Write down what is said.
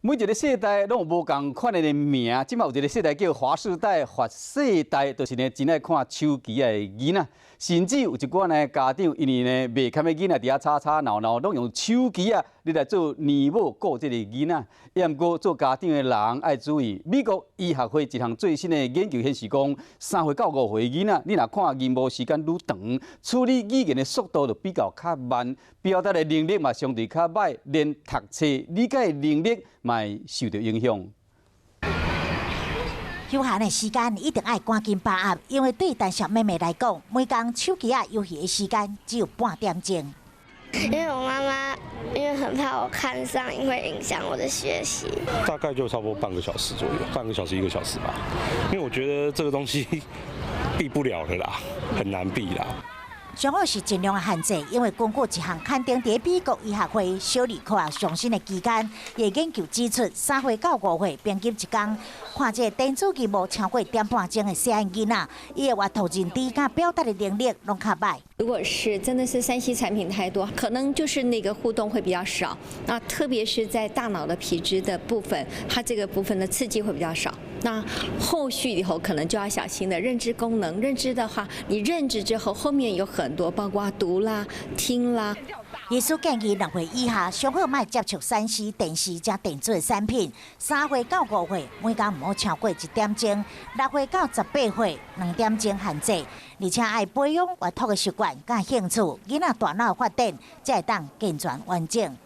每一个世代攏有無仝款的名，這馬有一個世代叫華世代、法世代，就是呢真愛看手機的囡仔，甚至有一寡呢家長，因為呢袂堪的囡仔佇遐吵吵鬧鬧，攏用手機啊，你來做娘母顧這个囡仔。也毋過做家長的人愛注意，美國醫學會一項最新的研究顯示講，3歲到5歲囡仔，你若看螢幕時間愈長，處理語言的速度就比較較慢，表達的能力嘛相對較䆀，連讀冊理解能力嘛會受著影響。休閒的時間一定愛趕緊把握，因為對陳小妹妹來講，每工手機仔遊戲的時間只有半點鐘。因為我媽媽因為很怕我看上癮會影響我的學習。大概就差不多半個小時左右，半個小時一個小時吧。因為我覺得這個東西避不了的啦，很難避啦。上好是盡量的限制，因為根據一項刊登佇美國醫學會小兒科學上新的期刊，伊研究指出，3歲到5歲平均一工看這個電子螢幕超過點半鐘的細漢囡仔，伊的閱讀認知佮表達的能力攏較䆀。如果是真的是3C 產品太多，可能就是那個互動會比較少。那特別是在大腦的皮質的部分，它這個部分的刺激會比較少。那後續以後可能就要小心的認知功能，認知的話，你認知之後，後面有很多，包括讀啦、聽啦。醫師建議2歲以下上好莫接觸3C 電視遮電子的產品。3歲到5歲，每工毋好超過一點鐘；6歲到18歲，2點鐘限制。而且愛培養閱讀的習慣佮興趣，囡仔大腦發展才會當健全完整。